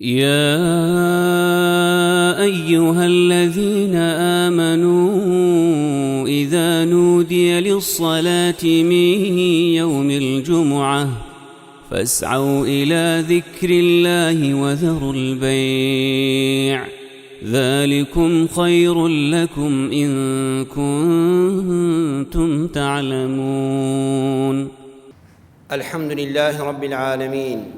يا أيها الذين آمنوا إذا نودي للصلاة من يوم الجمعة فاسعوا إلى ذكر الله وذروا البيع ذلكم خير لكم إن كنتم تعلمون. الحمد لله رب العالمين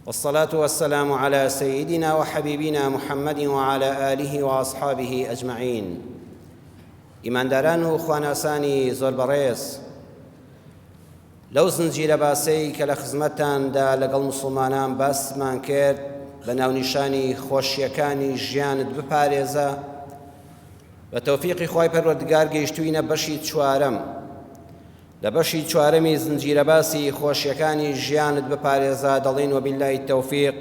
والصلاة والسلام على سيدنا وحبيبنا محمد وعلى آله وأصحابه أجمعين. ئیمانداران و خواناسانی زۆر بەڕێز، لەو زنجیرە باسەی کە لە خزمەتتاندا لەگەڵ موسڵمانان باسمان کرد بە ناونیشانی خۆشیەکانی ژیانت بپارێزە، بە تەوفیقی خوای پەروەردگار گەیشتوینە بەشی چوارەم. لە بەشی چوارەمی زنجیرە باسی خۆشیەکانی ژیانت بپارێزە دەڵێین وباللە التوفیق،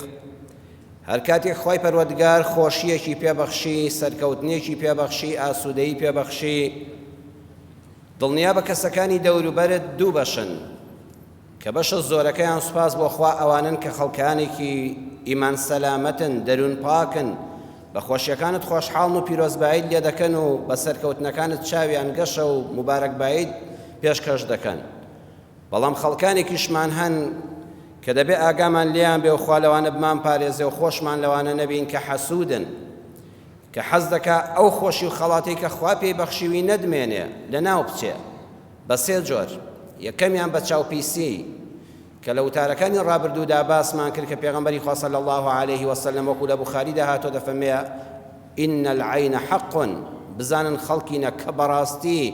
هەر کاتێک خوای پەروەردگار خۆشیەکی پێبەخشی، سەرکەوتنێکی پێبەخشی، ئاسوودەیی پێبەخشی، دڵنیابە کەسەکانی دەوروبەرت دوو بەشن، کە بەشە زۆرەکەیان سوپاس بۆ خوا ئەوانەن کە خەڵکانێکی ئیمان سەلامەتن، دەروون پاکن، بە خۆشیەکانت خۆشحاڵن و پیرۆزباییت لێ دەکەن و بە سەرکەوتنەکانت چاویان گەشە و موبارەکباییت پێشکەش دەکەن. بەڵام خەڵکانێکیشمان هەن کە دەبێ ئاگامان لێیان بێ و خوا لەوانە بمانپارێزێ و خۆشمان لەوانە نەبین کە حەسوودن، کە حەز دەکا ئەو خۆشی و خەڵاتەی کە خوا پێی بەخشیوی نەدمێنێ، لەناو بچێ. بە سێ جۆر، یەکەمیان بە چاوپیسی، کە لە وتارەکانی ڕابردوودا باسمان کرد کە پێغەمبەری خوا صلی اللە علیه وسلم وەکو لە بوخاریدا هاتووە دەفەرمێ ان العین حق، بزانن خەڵکینە کە بەڕاستی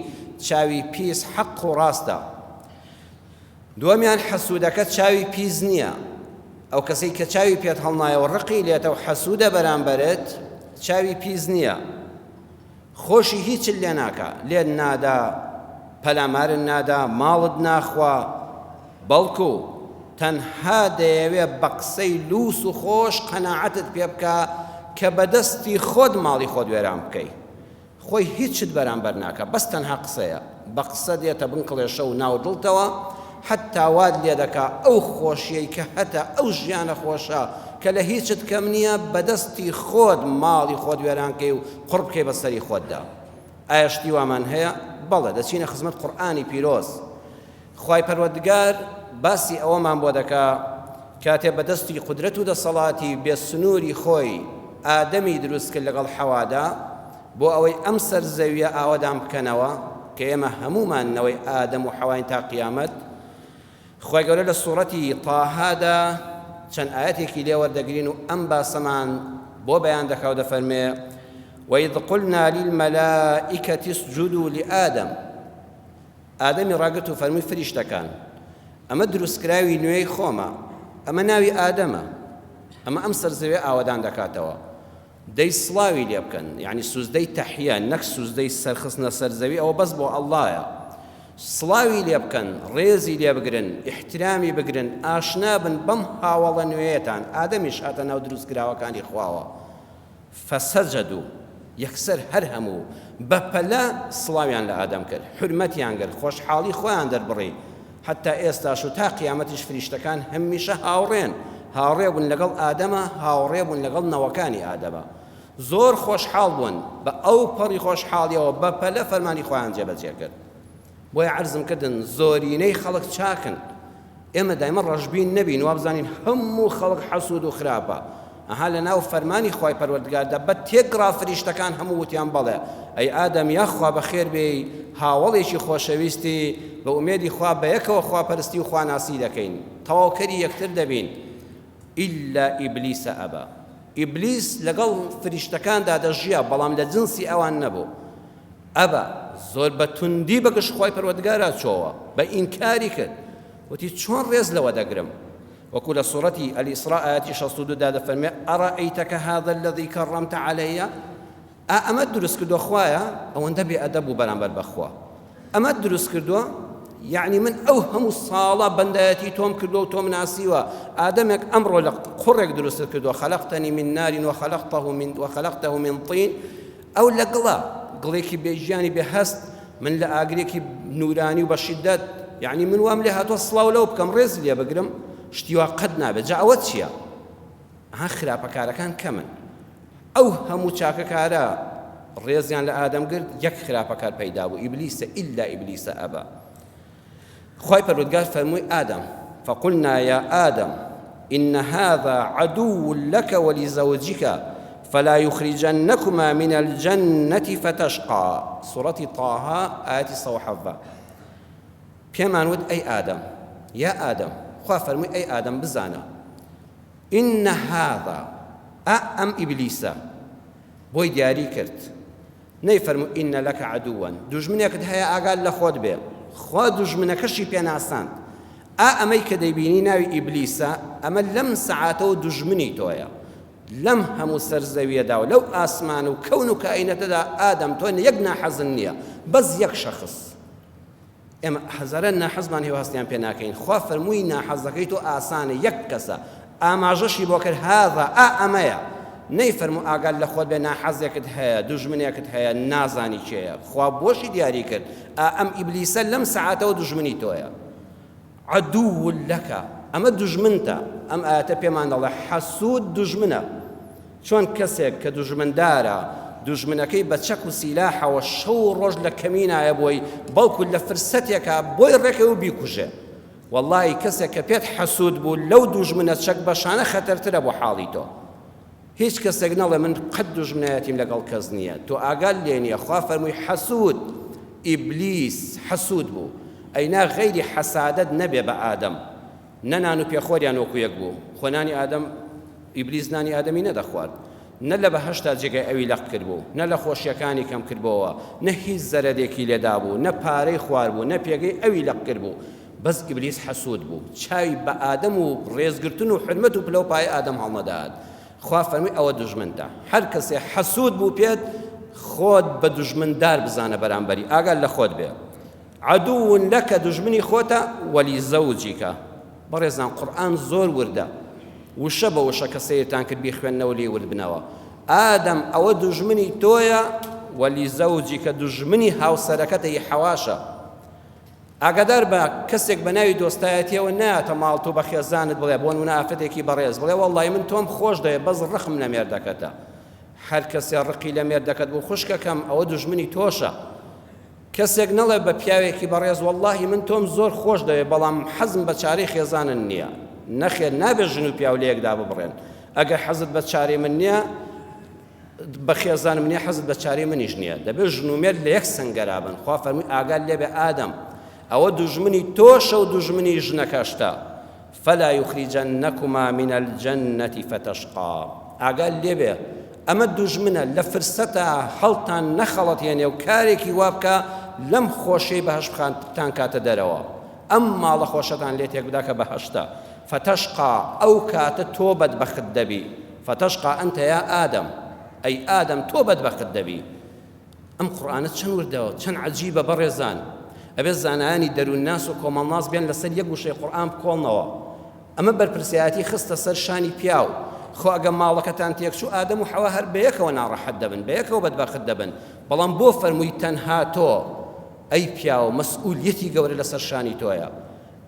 چاوی پیس حەق و ڕاستە. دووەمیان حەسوودەکە چاوی پیس نییە، ئەو کەسەی کە چاوی پێت هەڵنایە و ڕقی لێتە و حەسوودە بەرامبەرت چاوی پیس نییە، خۆشی هیچت لێ ناکا، لێت نادا، پەلامارت نادا، ماڵت ناخوا، بەڵکو تەنها دەیەوێ بە قسەی لووس و خۆش قەناعەتت پێ بکا کە بە دەستی خۆت ماڵی خۆت وێران بکەی. خۆی هیچت بەرامبەر ناکا، بەس تەنها قسەیە، بە قسە دێتە بن کڵێشە و ناو دڵتەوە، حەتتا وات لێ دەکا ئەو خۆشیەی کە هەتە، ئەو ژیانە خۆشە کە لە هیچت کەم نییە، بە دەستی خۆت ماڵی خۆت وێران کەی و قوڕ بکەی بە سەری خۆتدا. ئایا شتی وامان هەیە؟ بەڵێ، دەچینە خزمەت قورئانی پیرۆز. خوای پەروەردگار باسی ئەوەمان بۆ دەکا کاتێ بە دەستی قودرەت و دەسەڵاتی بێ سنووری خۆی ئادەمی دروست کرد لەگەڵ حەوادا بۆ ئەوەی ئەم سەر زەویە ئاوەدان بکەنەوە کە ئێمە هەموومان نەوەی ئادەم و حەواین تا قیامەت. خوای گەورە لە سوڕەتی تاهادا چەند ئایەتێکی لێ وەردەگرین و ئەم باسەمان بۆ بەیان دەکا و دەفەرمێ وإذ قلنا للملائكة اسجدوا لآدم. ئادەمی ڕاگرت و فەرمووی فریشتەکان ئەمە دروستکراوی نوێی خۆمە، ئەمە ناوی ئادەمە، ئەمە ئەم سەر زەویە ئاوەدان دەکاتەوە، دەی سڵاوی لێ بکەن، یەعنی سوجدەی تەحیە نەک سوجدەی سەرخستنە سەر زەوی، ئەوە بەس بۆ ئەڵڵایە، سڵاوی لێ بکەن، ڕێزی لێ بگرن، ئیحترامی بگرن، ئاشنا بن بەم هاوەڵە نوێیەتان، ئادەمیش هاتە ناو دروستکراوەکانی خواوە. فسجدوا، یەکسەر هەر هەموو بە پەلە سڵاویان لە ئادەم کرد، حورمەتیان گرت، خۆشحاڵی خۆیان دەربڕی، حەتتا ئێستاش و تا قیامەتیش فریشتەکان هەمیشە هاوڕێن، هاوڕێ بوون لەگەڵ ئادەمە، هاوڕێ بوون لەگەڵ نەوەکانی ئادەمە، زۆر خۆشحاڵ بوون، بە ئەوپەڕی خۆشحاڵیەوە بە پەلە فەرمانی خوایان جێبەجێ کرد. بۆیە عەرزم کردن زۆرینەی خەڵک چاکن، ئێمە دایمە ڕەشبین نەبین وابزانین هەموو خەڵک حەسوود و خراپە. ئەها لە ناو فەرمانی خوای پەروەردگاردا بە تێکڕا فریشتەکان هەموو وتیان بەڵێ ئەی ئادەم یاخوا بەخێر بێی هاوەڵێکی خۆشەویستی بە ئومێدی خوا بەیەکەوە خواپەرستی و خواناسی دەکەین تەواوکەری یەکتر دەبین ئیلا ئیبلیس ئەبا ئیبلیس لەگەڵ فریشتەکاندا دەژیا بەڵام لە جنسی ئەوان نەبوو ئەبا زۆر بە توندی بە گشت خوای پەروەردگارا چۆوە بە ئینکاری کرد وتی چۆن ڕێز لەوە دەگرم وەکو لە سوڕەتی الاسراء ئایەتی 62 دا دەفەرمێ ئەرەئیتەکە هذا الذی کەڕەمتە عەلەیە ئا ئەمەت دروست کردووە خوایە ئەوەندە بێ ئەدەب بوو بەرامبەر بە خوا ئەمەت دروست کردووە یعنی من ئەو هەموو ساڵە بەندایەتی تۆم کردووە و تۆم ناسیوە ئادەمێک ئەمڕۆ لە قوڕێک دروستت کردووە خەلقتنی من نار وخلقته من وخلقته من طین ئەو لە گڵە، گڵێکی بێ گیانی بێ هەست، من لە ئاگرێکی نوورانی و بە شیددەت، یەعنی من وام لێ هاتووە سڵاو لەو بکەم، ڕێزی لێ بگرم، شتی وا قەت نابێت، جا ئەوە چییە؟ ئەها خراپەکارەکان کەمن. ئەو هەموو چاکەکارە ڕێزیان لە ئادەم گرت، یەک خراپەکار پەیدا بوو، ئیبلیسە، ئیلا ئیبلیسە ئەبا. خوای پەروەردگار فەرمووی ئادەم، فقلنا یا آدم إن هذا عدو لك ولزوجك فلا يخرجنكما من الجنة فتشقى سورة طه آية 117 پێمان وت ئەی ئادەم یا ئادەم خوا فەرمووی ئەی ئادەم بزانە إن هذا ئا ئەم ئیبلیسە بۆی دیاری کرد نەیفەرموو إن لك عدوا دوژمنێکت هەیە ئاگات لە خۆت بێ خوا دوژمنەکەشی پێناساند ئا ئەمەی کە دەیبینی ناوی ئیبلیسە ئەمە لەم سەعاتەوە دوژمنی تۆیە لەم هەموو سەر زەویەدا و لەو ئاسمان و کەون و کائینەتەدا ئادەم تۆ یەک ناحەزن نییە بەس یەک شەخص ئێمە هەزاران ناحەزمان هەیە و هەستیان پێ ناکەین خوا فەرمووی ناحەزەکەی تۆ ئاسانە یەک کەسە ئاماژەشی بۆ کرد هذا ئا ئەمەیە نەی فەرموو ئاگات لە خۆت بێ ناحەزێکت هەیە دوژمنێکت هەیە نازانی کێیە خوا بۆشی دیاری کرد ئا ئەم ئیبلیسە لەم سەعاتەوە دوژمنی تۆیە عدو لک، ئەمە دوژمنتە، ئەم ئایەتە پێمان دەڵێ حەسوود دوژمنە، چۆن کەسێک کە دوژمندارە دوژمنەکەی بە چەک و سیلاحەوە شەو و ڕۆژ لە کەمینایە بۆی بەڵکو لە فرسەتێکا بۆی ڕێکەوێ و بیکوژێ وەڵڵاهی کەسێک کە پێت حەسوود بوو لەو دوژمنە چەک بەشانە خەتەرترە بۆ حاڵی تۆ هیچ کەسێک نەڵێ من قەت دوژمنایەتیم لەگەڵ کەس نییە تۆ ئاگات لێ نییە خوا فەرمووی حەسوود ئیبلیس حەسوود بوو ئەینا غەیری حەسادەت نەبێ بە ئادەم نە نان و پێخۆریان وەکو یەک بوو خۆ نانی ئادەم ئیبلیس نانی ئادەمی نەدەخوارد نە لە بەهەشتا جێگای ئەوی لەق کردبوو نە لە خۆشیەکانی کەم کردبۆوە نە هیچ زەرەرێکی لێدابوو نە پارەی خواربوو نە پێگەی ئەوی لەق کردبوو بەس ئیبلیس حەسوود بوو چاوی بە ئادەم و ڕێزگرتن و حورمەت و پلەو پایەی ئادەم هەڵنەدەهات خوا فەرمووی ئەوە دوژمنتە هەر کەسێ حەسوود بوو پێت خۆت بە دوژمندار بزانە بەرامبەری ئاگات لە خۆت بێ عدو لك دوژمنی خۆتە وەلی زەوجیکە بەڕێزان قورئان زۆر وردە وشە بە وشە کە سەیرتان کرد بیخوێننەوە لێی ورد بنەوە ئادەم ئەوە دوژمنی تۆیە وەلی زەوجیکە دوژمنی هاوسەرەکەتە ی حەواشە ئاگادار بە کەسێک بە ناوی دۆستایەتیەوە نایەتە ماڵت و بە خێزانت بڵێ بۆ نمونە ئافرەتێکی بەڕێز بڵێ وەڵڵاهی من تۆم خۆش دەوێ بەس ڕقم لە مێردەکەتە هەر کەسێ ڕقی لە مێردەکەت بوو خوشکەکەم ئەوە دوژمنی تۆشە کەسێک نەڵێ بە پیاوێکی بەڕێز وەڵڵاهی من تۆم زۆر خۆش دەوێ بەڵام حەزم بە چارەی خێزانن نییە نەخێر نابێت ژن و پیاو لە یەکدا ببڕێن ئەگەر حەزت بە چارەی من نییە بە خێزانم نیە حەزت بە چارەی منیش نییە دەبێت ژن و مێرد لە یەک سەنگەرا بن خوا فەرمووی ئاگات لێبێ ئادەم ئەوە دوژمنی تۆشە و دوژمنی ژنەکەشتە فلا یخرجنکما من الجنة فتشقا ئاگات لێبێ ئەمە دوژمنە لە فرسەتە هەڵتان نەخەڵەتێنێ و کارێکی وا بکە لەم خۆشەی بەهەشت بخانتان کاتە دەرەوە ئەم ماڵە خۆشەتان لێ تێک بدا کە بەهەشتە فتشقا ئەو کاتە تۆ بەدبەخت دەبی فتشقی انت یا آدم ئەی ئادەم تۆ بەدبەخت دەبی. ئەم قورئانە چەند وردە و چەند عەجیبە بەڕێزان ئەبێت زانایانی دەروونناس و کۆمەڵناس بێن لەسەر یەک وشەی قورئان بکۆڵنەوە ئەمە بەرپرسیارەتی خستە سەر شانی پیاو خۆ ئەگە ماڵەکەتان تێکچوو ئادەم و حەوا هەر بەیەکەوە ناڕەحەت دەبن بەیەکەوە بەدبەخت دەبن بەڵام بۆ فەرمووی تەنها تۆ ئەی پیاو مەسئولیەتی گەورە لەسەر شانی تۆیە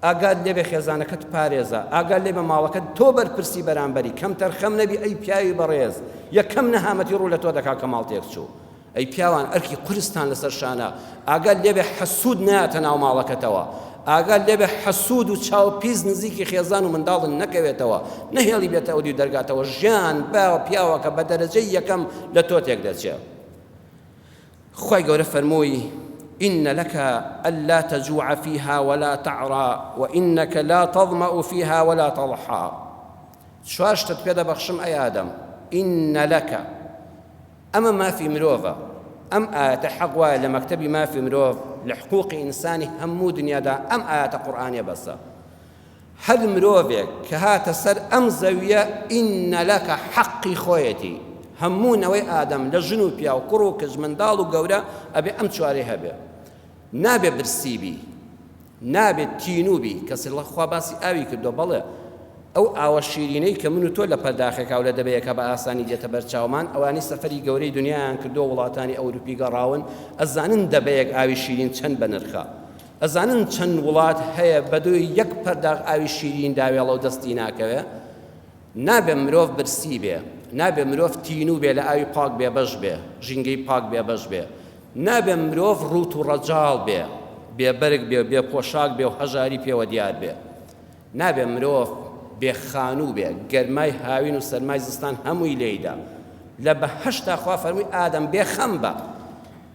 ئاگات لێبێ خێزانەکەت پارێزە ئاگات لێبێ ماڵەکەت تۆ بەرپرسی بەرامبەری کەم تەرخەم نەبی ئەی پیاوی بەڕێز یەکەم نەهامەتی ڕوو لە تۆ دەکا کە ماڵ تێک چوو ئەی پیاوان ئەرکی قورستان لەسەر شانە ئاگات لێبێ حەسوود نایەتە ناو ماڵەکەتەوە ئاگات لێبێ حەسوود و چاو پیس نزیکی خێزان و منداڵت نەکەوێتەوە نەهێڵی بێتە ئەودیو دەرگاتەوە ژیان باوە پیاوەکە بە دەرەجەی یەکەم لە تۆ تێک دەچێ خوای گەورە فەرمووی، ان لک الا تجوع فیها ولا تعری وانک لا تظمأ فیها ولا تضحی چوار شتت پێ دەبەخشم ئەی ئادەم، ان لک ئەمە مافی مرۆڤە، ئەم ئایەتە حەق وایە لە مەکتەبی مافی مرۆڤ لە حقوقی ئینسانی هەموو دنیادا ئەم ئایەتە قورئانیە بەسە. هەر مرۆڤێک کە هاتە سەر ئەم زەویە ان لک حەقی خۆیەتی هەموو نەوەی ئادەم لە ژن و پیاو کوڕ و کچ منداڵ و گەورە ئەبێ ئەم چوارەی هەبێ نابێ برسی بی نابێ تینوو بی کەسێ ڵە خوا باسی ئاوی کردووە بەڵێ ئەو ئاوە شیرینەی کە من و تۆ لە پەرداخێکا و لە دەبەیەکا بە ئاسانی دێتە بەر چاومان ئەوانەی سەفەری گەورەی دنیایان کردووە وڵاتانی ئەوروپی گەڕاون ئەزانن دەبەیەک ئاوی شیرین چەند بەنرخە ئەزانن چەند وڵات هەیە بەدووی یەک پەرداخ ئاوی شیرین داوێڵە و دەستی ناکەوێ؟ نابێ مرۆڤ برسی بێ، نابێ مرۆڤ تینوو بێ، لە ئاوی پاک بێبەش بێ، ژینگەی پاک بێبەش بێ. نابێ مرۆڤ ڕووت و ڕەجاڵ بێ، بێ بەرگ بێ و بێ پۆشاک بێ و هەژاری پێوە دیار بێ. نابێ مرۆڤ بێ خانوو بێ، گەرمای هاوین و سەرمای زستان هەمووی لێیدا. لە بەهەشتا خوا فەرمووی ئادەم بێ خەم بە،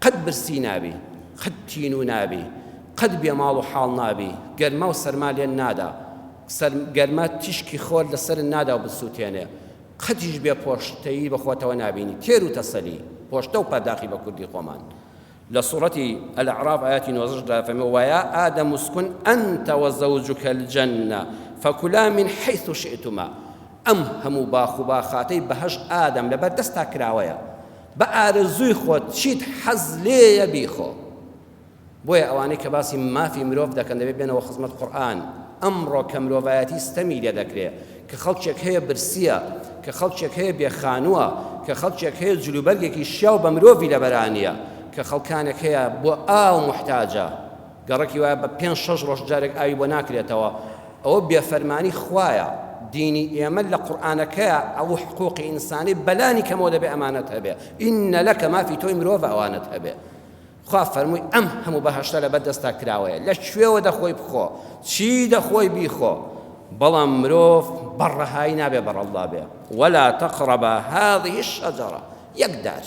قەت برسی نابی، قەت تینوو نابی، قەت بێ ماڵ و حاڵ نابی، گەرما و سەرما لێت نادا، سەر گەرما تیشکی خۆر لە سەرت نادا و بتسووتێنێ، قەتیش بێ پۆشتەیی بە خۆتەوە نابینی، تێر و تەسەلی، پۆشتە و پەرداخی بە کوردی خۆمان. لە سوڕەتی، الاعراف، ئایەتی نۆزدەش دا فەرمووی، ویا آدم اسکن انت وزوجک الجنە فکلا من حیث شئتما، ئەم هەموو باخ و باخاتەی بەهەشت ئادەم لەبەر دەستا کراوەیە، بە ئارەزووی خۆت چیت حەز لێیە بیخۆ. بۆیە ئەوانەی کە باسی مافی مرۆڤ دەکەن دەبێت بێنەوە خزمەت قورئان. ئەمڕۆ کە مرۆڤایەتی ستەمی لێ دەکرێ، کە خەڵکێک هەیە برسییە، کە خەڵکێک هەیە بێ خانووە، کە خەڵکێک هەیە جلوبەرگێکی شیاو بە مرۆڤی لەبەرا نییە، کە خەڵکانێک هەیە بۆ ئاو موحتاجە، گەڕەکی وایە بە پێنج شەش ڕۆژ جارێک ئاوی بۆ ناکرێتەوە، ئەوە بێفەرمانی خوایە. دینی ئێمە لە قورئانەکەیا ئەو حقوقی ئینسانی بەلانی کەمەوە دەبێ ئەمانەت هەبێ. ئین لەکە مافی تۆی مرۆڤە ئەوانەت هەبێ. خوا فەرمووی ئەم هەموو بەهەشتە لەبەر دەستا کراوەیە لە کوێوە دەخۆی بخۆ چی دەخۆی بیخۆ بەڵام مرۆڤ بەڕەهایی نابێ بەڕەڵڵا بێ ولا تقربا هذه الشجرة یەک دار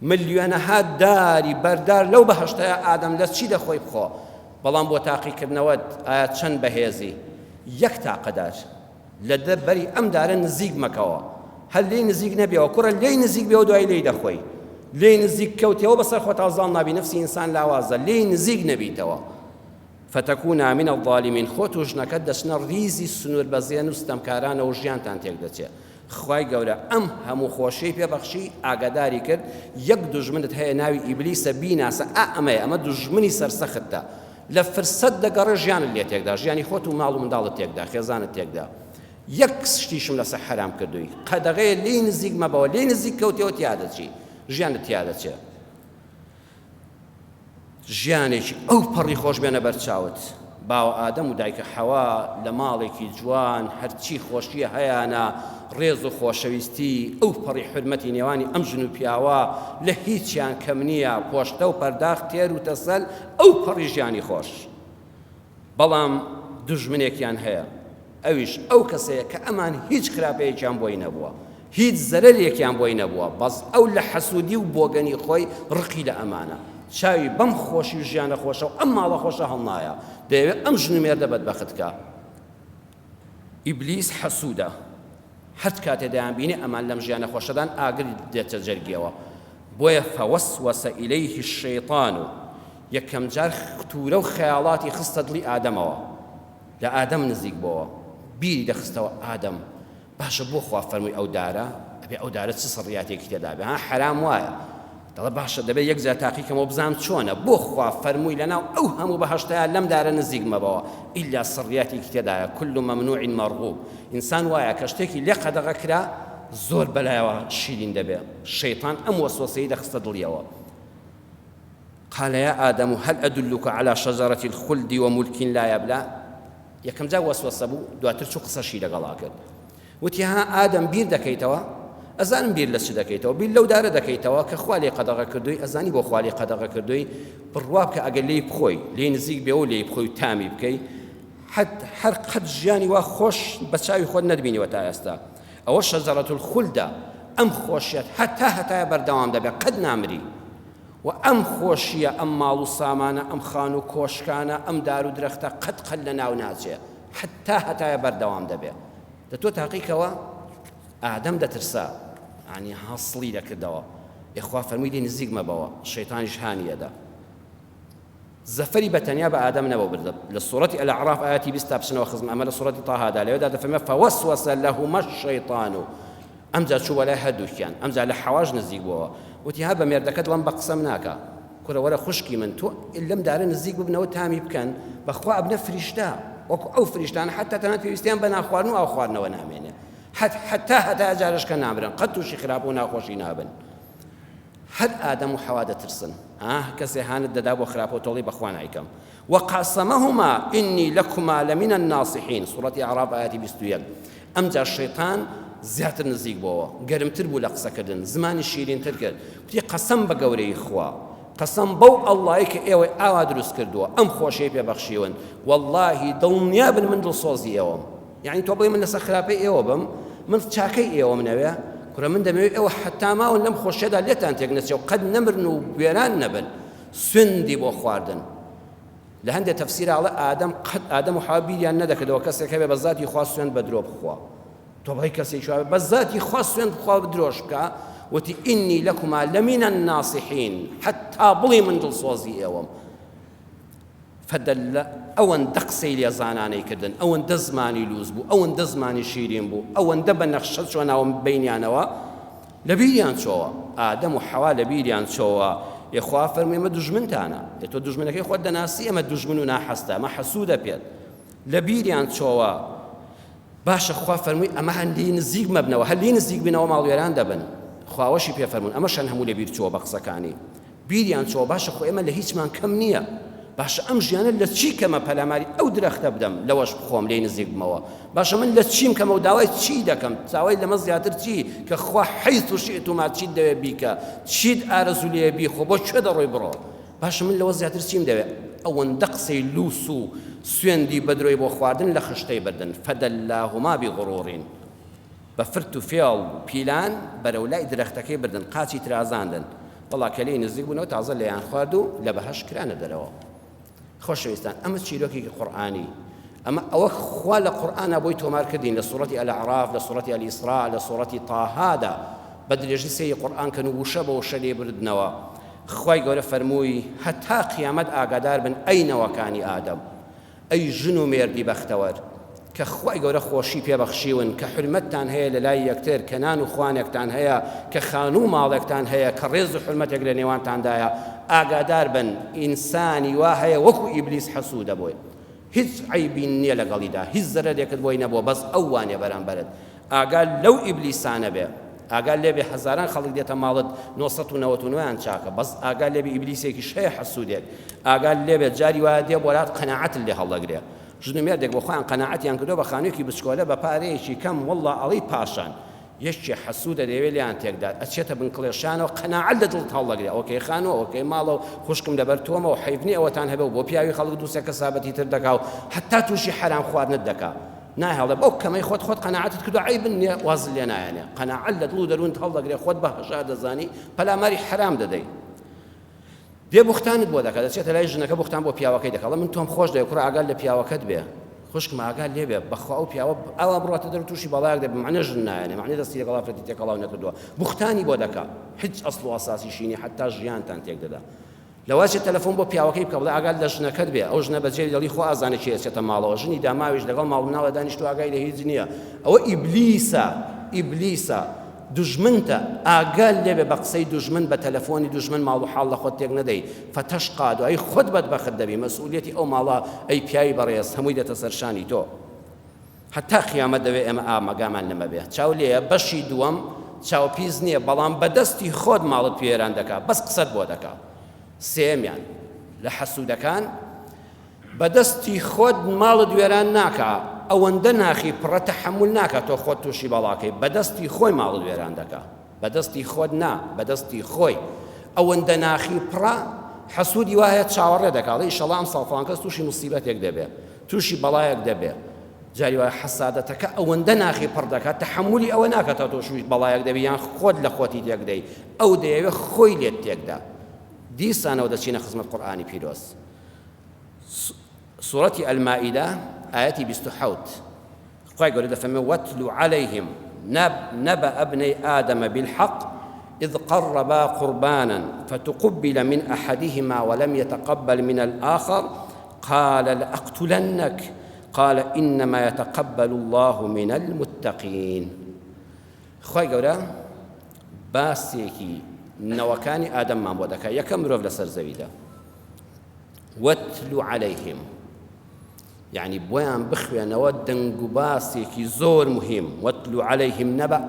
ملیۆنەها داری بەردار لەو بەهەشتەیە ئادەم لە چی دەخۆی بخۆ بەڵام بۆ تاقیکردنەوەت ئایا چەند بەهێزی یەک تاقەدار لە دە بەری ئەم دارە نزیک مەکەوە هەر لێی نزیک نەبیەوە کوڕە لێی نزیک بێەوە دوای لێی دەخۆی لێی نزیک کەوتەوە بەسەر خۆتا زاڵ نابی نفسی ئینسان لاوازە لێی نزیک نەبیتەوە فتكونا من الظالمین خۆت و ژنەکەت دەچنە ڕیزی سنوور بەزێن و ستەمکارانەوە ژیانتان تێک دەچێت خوای گەورە ئەم هەموو خۆشیەی پێ بەخشی ئاگاداری کرد یەک دوژمنت هەیە ناوی ئیبلیسە بیناسە ئا ئەمەیە ئەمە دوژمنی سەرسەختتە لە فرسەت دەگەڕێ ژیانت لێ تێکدا ژیانی خۆت و ماڵ و منداڵت تێکدا خێزانت تێکدا یەک شتیشم لەسەر حەرام کردووی قەدەغەیە لێی نزیک مەبەوە لێی نزیک کەوتەوە تیا دەچی ژیانت تیا دەچێ ژیانێکی ئەو پەڕی خۆش بێنە بەرچاوت. باوە ئادەم و دایکە حەوا لە ماڵێکی جوان هەرچی خۆشیە هەیانە ڕێز و خۆشەویستی ئەو پەڕی حورمەتی نێوانی ئەم ژن و پیاوە لە هیچیان کەم نییە پۆشتە و پەرداخ تێر و تەسەل ئەو پەڕی ژیانی خۆش. بەڵام دوژمنێکیان هەیە ئەویش ئەو کەسەیە کە ئەمان هیچ خراپەیەکیان بۆی نەبووە هیچ زەرەرێکیان بۆی نەبووە بەس ئەو لە حەسوودی و بۆگەنی خۆی ڕقی لە ئەمانە چاوی بەم خۆشی و ژیانە خۆشە و ئەم ماڵە خۆشە هەڵنایە دەیەوێت ئەم ژن و مێردە بەدبەخت کا ئیبلیس حەسوودە هەرچ کاتێ دەیانبینێ ئەمان لەم ژیانە خۆشەدان ئاگر دێتە جەرگیەوە بۆیە فوسوس الیه الشیطان یەکەم جار ختورە و خەیاڵاتی خستە دڵی ئادەمەوە لە ئادەم نزیک بۆوە بیری دەخستەوە ئادەم باشە بۆ خوا فەرمووی ئەو دارە ئەبێ ئەو دارە چ سڕیاتێکی تێدا بێ ها حەرام وایە دەڵێ باشە دەبێت یەک جار تاقیکەمەوە بزانم چۆنە بۆ خوا فەرمووی لەناو ئەو هەموو بەهەشتەیە لەم دارە نزیک مەبەوە ئیلا سڕیاتێکی تێدایە کل ممنوع مەرغوب ئینسان وایە کە شتێکی لێ قەدەغە کرا زۆر بەلایەوە شیرین دەبێ شەیتان ئەم وەسوەسەی دەخستە دڵیەوە قال يا آدم هل أدلك على شجرة الخلد وملك لا يبلى یەکەم جار وەسوەسە بوو دواتر چوو قسەشی لەگەڵا کرد وتی ها ئادەم بیر دەکەیتەوە ئەزانم بیر لە چ دەکەیتەوە بیر لەو دارە دەکەیتەوە کە خوا لێی قەدەغە کردووی ئەزانی بۆ خوا لێی قەدەغە کردووی بڕوا بکە ئەگەر لێی بخۆی لێی نزیک بێ و لێی بخۆی و تامی بکەی حەد هەر قەت ژیانی وا خۆش بە چاوی خۆت نەتبینیوە تا ئێستا ئەوە شەجەرەت الخلدە ئەم خۆشیەت هەتا هەتایە بەردەوام دەبێت قەت نامری و ئەم خۆشیە ئەم ماڵ و سامانە ئەم خان و کۆشکانە ئەم دار و درەختە قەت قەت لە ناو ناچێ هەتا هەتایە بەردەوام دەبێ دە تۆ تاقیکەوە ئادەم دەترسا ینی هەسڵی دەکردەوە ئێخوا فەرمووی لێ نزیک مەبەوە شەیتانیش هانی ئەدا زەفەری بە تەنیا بە ئادەم نەبوو بردە لە سوڕەتی الأعراف ئاەتی 20 تا بچنەوە خزم ئەمە لە سوڕەتی طه دا لەوێدا دەفەرمێ فوسوس لهما الشیطان ئەمجا چوو بەلای هەردووکیان ئەمجا لە حەواش نزیک بووەوە وتی ها بە مێردەکەت دڵم بە قسەم ناکا کورە وەرە خوشکی من تۆ لەم دارە نزیک ببنەوە تامی بکەن بەخوا ئەبنە فریشتە وەکو ئەو فریشتانە حتا تەنانەت پێویستیان بە نانخواردن و ئاو خواردنەوە نامێنێ حتا هەتا جارشکە نامرن قەت تووشی خراپ و ناخۆشی نابن هەر ئادەم و حەوا دەترسن. ها کەسێ هانت دەدا بۆ خراپە و تۆڵی بەخوا نایکەم وقاسمهما إني لكما لمن الناصحين سورەتی ئەعراف ئایەتی 21 ئەمجا شەیتان زیاتر نزیک بۆوە گەرمتر بوو لە قسەکردن زمانی شیرینتر کرد وتی قەسەم بە گەورەی خوا قەسەم بەو ئەڵڵای کە ئێوەی ئاوا دروست کردووە ئەم خۆشەی پێ بەخشیون واللهی دڵنیابن من دڵسۆزی ئێوەم یعنی تۆ بڵێ من لەسەر خراپەی ئێوە بم من چاکەی ئێوەم نەوێ کورە من دەمەوێت ئێوە حتا ماون لەم خۆشیەدا لێتان تێک نەچێ و قەت نەمرن و وێران نەبن سوێندی بۆ خواردن لە هەندێک تەفسیرا ئەڵێ ئادەم قەت ئادەم و حەوا بیریان نەدەکردەوە کەسێک هەبێ بە زاتی خوا سوێند بە درۆ بخوا تۆ بڵێی کەسێکی وا بە زاتی خوا سوێند بخوا و درۆش بکا وتی ئینی لەکما لەمین الناصحین حتا بڵێ من دڵسۆزی ئێوەم فدل ئەوەندە قسەی لێزانانەی کردن ئەوەندە زمانی لوز بوو ئەوەندە زمانی شیرین بوو ئەوەندە بە نەخشە چۆ ناوم بینیانەوە لە بیریان چۆوە ئادەم و حەوا لە بیریان چۆوە ئێ خوا فەرمووی ئەمە دوژمنتانە ئێ تۆ دوژمنەکەی خۆت دەناسی ئەمە دوژمن و ناحەستە ئەمە حەسوودە پێت لە بیریان چۆوە باشە خوا فەرمووی ئەمە هەر لێی نزیک مەبنەوە هەر لێی نزیک بنەوە ماڵوێران دەبن خواوەشی پێ فەرموون ئەمەشان هەموو لە بیر چۆوە بە قسەکانی بیریان چۆوە باشە خۆ ئێمە لە هیچمان کەم نییە باشە ئەم ژیانە لە چی کەمە پەلاماری ئەو درەختە بدەم لەوەش بخۆم لێی نزیک بمەوە باشە من لە چیم کەمە و داوای چی دەکەم داوای لەمە زیاتر چی کە خوا حیث و شئتما چیت دەوێ بیکە چیت ئارەزوو لێ بیخۆ بۆ کوێ دەڕۆی بڕۆ باشە من لەوە زیاتر چیم دەوێ ئەوەندە قسەی لوس و سوێندی بەدرۆی بۆ خواردن لە خشتەی بردن فدلاهما بغرور بە فرت و فێڵ و پیلان بەرەو لای درەختەکەی بردن، قاچی ترازاندن، وەڵا کە لێی نزیک بوونەوە تازە لێیان خوارد و لە بەهەشت کرانە دەرەوە. خۆشەویستان ئەمە چیرۆکێکی قورئانی، ئەمە ئەوە خوا لە قورئانا بۆی تۆمار کردین لە سوڕەتی ئەلئەعراف، لە سوڕەتی ئەلئیسراء، لە سوڕەتی تاهادا بە درێژی سەیری قورئان کەن و وشە بە وشە لێی بردنەوە. خوای گەورە فەرمووی هەتا قیامەت ئاگادار بن ئەی نەوەکانی ئادەم، ئەی ژن و مێردی بەختەوەر کە خوای گەورە خۆشی پێ بەخشیون، کە حورمەتتان هەیە لە لای یەکتر، کە نان و خوانێکتان هەیە، کە خانوو و ماڵێکتان هەیە، کە ڕێز و حورمەتێک لە نێوانتاندایە، ئاگادار بن ئینسانی وا هەیە وەکو ئیبلیس حەسوودە بۆی، هیچ عەیبی نیە لەگەڵیدا، هیچ زەرەرێکت بۆی نەبووە بەس ئەو وانیە بەرامبەرت، ئاگا لەو ئیبلیسانە بێ ئاگا لێبێ هەزاران خەڵک دێتە ماڵت 999 یان چاکە بەس ئاگا لێبێ ئیبلیسێکیش هەیە حەسوودێک ئاگا لێبێ جاری وایە دێ بۆلات قەناعەتت لێ هەڵدەگرێ ژن و مێردێک بۆ خۆیان قەناعەتیان کردووە بە خانوویەکی بچکۆلە بە پارەیەکی کەم واللە ئەڵێی پاشان یەکێ حەسوودە دەیەوێ لێیان تێکدات ئەچێتە بن کڵێشانەوە قەناعەت لە دڵت هەڵدەگرێ ئەوە کەی خانووە ئەوە کەی ماڵە و خوشکم لەبەر تۆمە و حەیف نییە ئەوەتان هەبێ و بۆ پیاوی خەڵک دووسێ کەسابەتی تر دەکا و هەتا تووشی حەرام خواردنت دەکا ناهێڵێ بەو کەمەی خۆت خۆت قەناعەتت کردوە عەیب نیە وازت لێ نایەنێ قەناعەت لە دڵ و دەروونت هەڵدەگرێ خۆت بە هەژار دەزانی پەلاماری حەرام دەدەی دێ بوختانت بۆ دەکات دەچێتە لای ژنەکە بوختان بۆ پیاوەکەی دەکات من تۆم خۆش دەوێ کوڕە ئاگات لە پیاوەکەت بێ خوشکم ئاگات لێ بێ بەخوا ئەو پیاوە ئاوا بڕاتە دەر تووشی بەڵایەک دەبێ معنە ژن نایەنێ معنە دەستی لەگەڵ ئافرەتی تێکەڵاو نەکردووە بوختانی بۆ دەکا هیچ ئەسڵ و ئەساسیشی نیە حەتا ژیانتان تێک دەدا لەوەچێ تەلەفۆن بۆ پیاوەکەی بکە بڵێ ئاگات لە ژنەکەت بێ ئەو ژنە بەجێ دەڵی خۆ ئازانێ کێ ئەچێتە ماڵەوە ژنی داماویش لەگەڵ ماڵ مناڵە دانیشتوە ئاگای لە هیچ نییە ئەوە ئیبلیسە ئیبلیسە دوژمنتە ئاگات لێبێ بە قسەی دوژمن بە تەلەفۆنی دوژمن ماڵ و حاڵ لە خۆت تێک نەدەی فەتەشقا دوایی خۆت بەدبەخت دەبی مەسئولیەتی ئەو ماڵە ئەی پیاوی بەڕێز هەمووی دێتە سەر شانی تۆ هەتا قیامەت دەبێ ئێمە ئامەگامان لەمە بێ چاو لێیە بەشی دووەم چاو پیس نییە بەڵام بەدەستی خۆت ماڵت پێران دەکا بەس قسەت بۆ دەکا سێمیان لە حەسوودەکان بەدەستی خۆت ماڵت وێران ناکا ئەوەندە ناخی پڕە تەحەمول ناکا تۆ خۆت تووشی بەڵاکەی بەدەستی خۆی ماڵت وێران دەکا بەدەستی خۆت نا بەدەستی خۆی ئەوەندە ناخی پڕە حەسوودی وایە چاوەڕێ دەکا ئەڵێ ئیشەڵا ئەمساڵ فڵان کەس تووشی موسیبەتێک دەبێ تووشی بەڵایەک دەبێ جاری وایە حەسادەتەکە ئەوەندە ناخی پڕ دەکات تەحەمولی ئەوە ناکات تا تووشی بەڵایەک دەبی یان خۆت لە خۆتی تێکدەی ئەو دەیەوێ خۆی لێت تێکدا دیسانەوە دەچینە خزمەت قورئانی پیرۆز سورەتی المائدە ئایەتی 27 خوای گەورە دەفەرمێ واتل عليهم نبأ ابني آدم بالحق إذ قربا قربانا فتقبل من أحدهما ولم يتقبل من الآخر قال لأقتلنك قال إنما يتقبل الله من المتقين خوای گەورە باسێکی نەوەکانی ئادەممان بۆ دەکات یەکەم مرۆڤ لەسەر زەویدا واتل عليهم یەعنی بۆیان بخوێنەوە دەنگوباسێکی زۆر مهم واتل علیهم نبأ